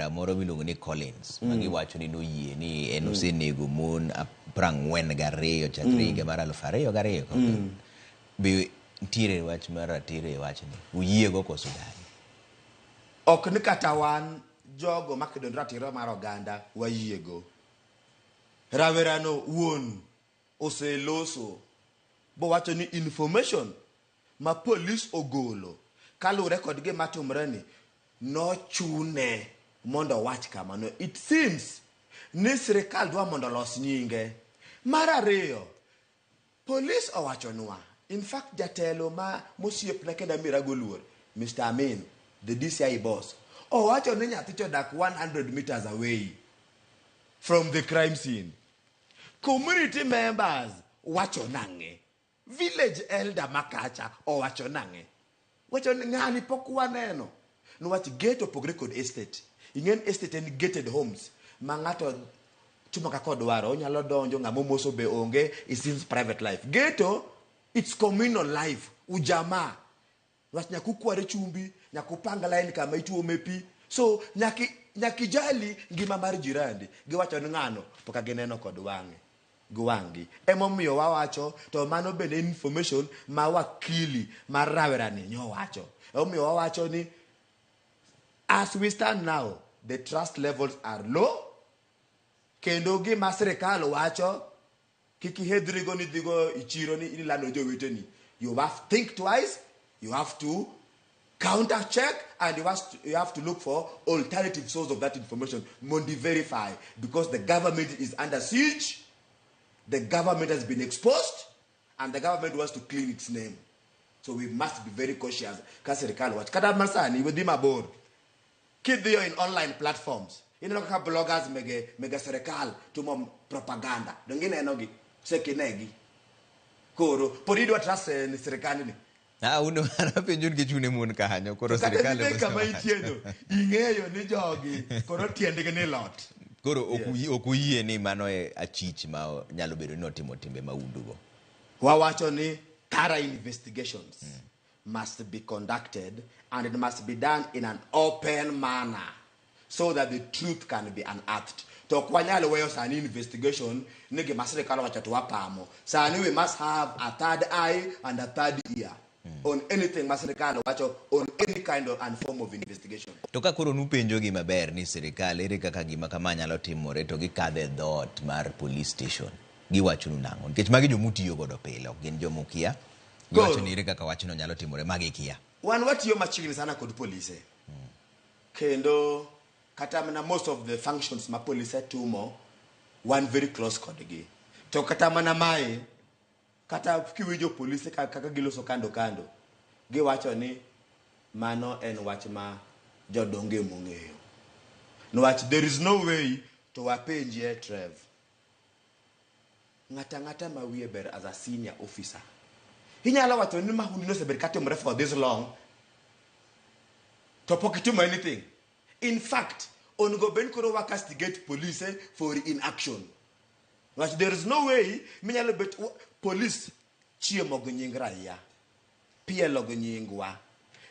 Moro miluongo ni Collins ma giwacho ni noyie ni en osenego mon 42 chakre higa mar 2002. Be nitiere wach mar ratiro e wachni? Uyiego koso udagi? Ok ni kata wan jogo makedo ne ratiro mar oganda wayiego. Rawerano wuon oseloso bowacho ni information ma polis ogolo kaluwore kod gima timore ni nochune mondo owach kamano. It seems ni sirikal dwa mondo olos nyinge. Mar ariyo, polis owachonwa, in fact jatelo ma mosiepna kendo amirago luor, Mr. Amin, the DCI boss, owacho ni nyathi to odak 100 meters away from the crime scene. Community members wacho nang'e? Village elder makacha owacho nang'e? Wacho ni ng'ani pok waneno. Niwach gate opogre kod estate. Ing'en estate en gated homes ma ng'ato timo kaka odwaro. Onyalo donjo, ng'ama omoso be onge, it seems private life. Ghetto, it's communal life, ujamaa. Niwach nyaka ukware chumbi, nyaka upang line kama ituome pi. So, nyaka ijali ngima mar jirandi. Giwacho ni ng'ano pok gineno kod wang'e. Gi wang'gi. Emomiyo wawacho, to mano bende information ma wakili mar rawerani nyowacho. Emomiyo wawacho ni as we stand now, the trust levels are low. Kendo gima sirikal wacho, kik ihedhrigo ni idhigo e chiro ni ilando joweteni. You have to think twice, you have to counter check, and you have to look for alternative source of that information mondo verify, because the government is under siege, the government has been exposed, and the government wants to clean its name. So we must be very cautious ka sirikal wach. Kata masani, wedhi mabor. Kidhiyo in online platforms, ineno kaka bloggers mege sirikal timo propaganda. Donge inenogi? Sekinegi. Koro, pod idwa trust ni sirikal ni. Ah, un an apenjo nikech un e mon kanyo koro Kata sirikal gibed ema kama osewacho. intieno, ing'eyo ni jogi koro tiendgi ni lot. Koro ok uyie ni mano e achich ma nyalo bedo ni otimo timbe mahundugo. Wawacho ni thorough investigations must be conducted and it must be done in an open manner so that the truth can be unearthed. To ok wanyal weyo sani investigation ni gima sirikal owacho to wapamo. Sani we must have a third eye and a third ear on anything ma sirikal wacho on any kind of and form of investigation. To ka koro nupenjogi maber ni sirikal ere kaka gima kama nyalo timore to gikadho e dhoot mar police station. Giwachonu nang'o? Nikech magi jomutiyo godo pile, ok gin jomokia. Giwacho ni ere kaka wachno nyalo timore, magi kia. Wan watiyo machiegni sana kod polise. Kendo kata mana most of the functions ma polise timo, wan very close kodgi. To kata mana mae, kata kiwinjo polise kaka giloso kando kando, giwacho ni mano en wach ma jodongo emong'eyo. Niwach there is no way to wapenjie Trev. Ng'ata ng'ata ma wiye ber as a senior officer. Inyalo wacho ni mahundu nosebet katimore for this long, to pok itimo anything. In fact, onego bed ni koro wa castigate police for inaction. Niwach there is no way minyalo bet police chiemo gi nying raia, pielo gi nyingwa,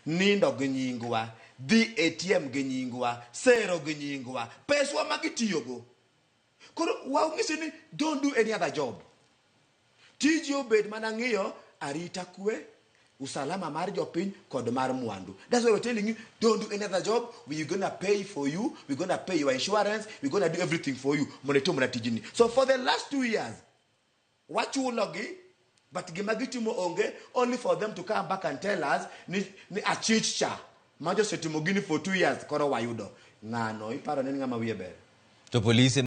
nindo gi nyingwa, dhi ATM gi nyingwa, sero gi nyingwa, peswa ma gitiyogo. Koro wang'isi ni don't do any other job. Tiji obed mana ng'iyo arita kwe, usalama mar jopiny kod mar mwandu. That's why we're telling you, don't do any other job. We're gonna pay for you. We're gonna pay your insurance. We're gonna do everything for you. Mondo itim mana tijni. So for the last 2 years, wachulogi, but gima gitimo onge, only for them to come back and tell us ni achich cha ma josetimo gini for 2 years koro wayudo. Ng'ano iparo ni en ng'ama wiye ber? To polise